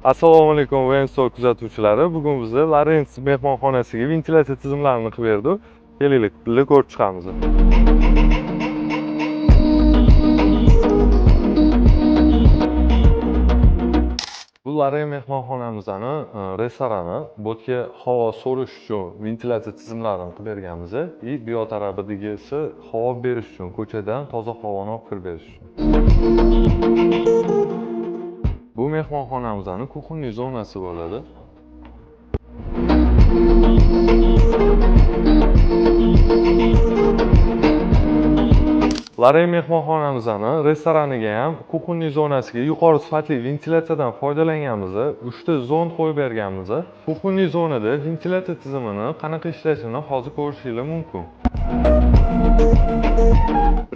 Assalomu alaykum, Venstor kuzatuvchilari. Bugun biz Lorens mehmonxonasiga ventilyatsiya tizimlarini qilib berdik. Kelinglar, birga ko'rib chiqamiz. Bu Lorens mehmonxonamizni restorani. Bu yerga havo so'rish uchun ventilyatsiya tizimlarini qilib berganmiz. И bu yoq tarafidagisi havo berish uchun, ko'chadan toza havoni olib kirib berish uchun. Bu mehmonxonamizni кухонный zonasi bo'ladi. Laren mehmonxonamizni restoraniga ham кухонный zonasiga yuqori sifatli ventilyatsiyadan foydalanganmiz. 3 ta zon qo'yib berganmiz. Кухонный zonada ventilyatsiya tizimini qanaqa ishlashini hozir ko'rishingiz mumkin.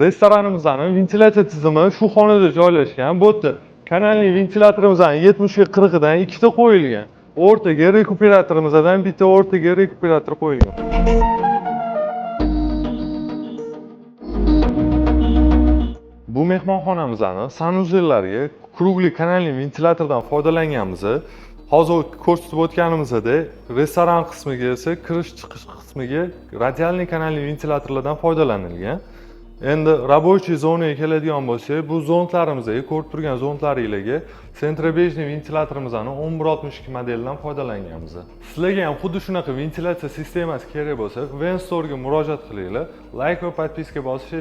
Restoranimizni ventilyatsiya tizimi shu xonada joylashgan. Bu yerda канальный ventilyatorimizdan 70 ga 40 dan ikkita qo'yilgan. O'rtaga rekuperatorimizdan bitta o'rtaga rekuperator qo'yilgan. Bu mehmonxonamizni санузел larga круглый канальный ventilyatordan foydalanganmiz. Hozir ko'rsatib o'tganimizdek, restoran qismiga esa kirish chiqish qismiga радиальный канальный ventilyatorlardan foydalanilgan. Endi рабочий zonaga keladigan bo'lsak, bu zondlarimizga, ko'rib turgan zondlaringlarga центробежный ventilyatorimizning 1162 modelidan foydalanganmiz. Sizlarga ham xuddi shunaqa ventilyatsiya sistemasi kerak bo'lsa, Venstorga murojaat qilinglar. Layk va подписка bosish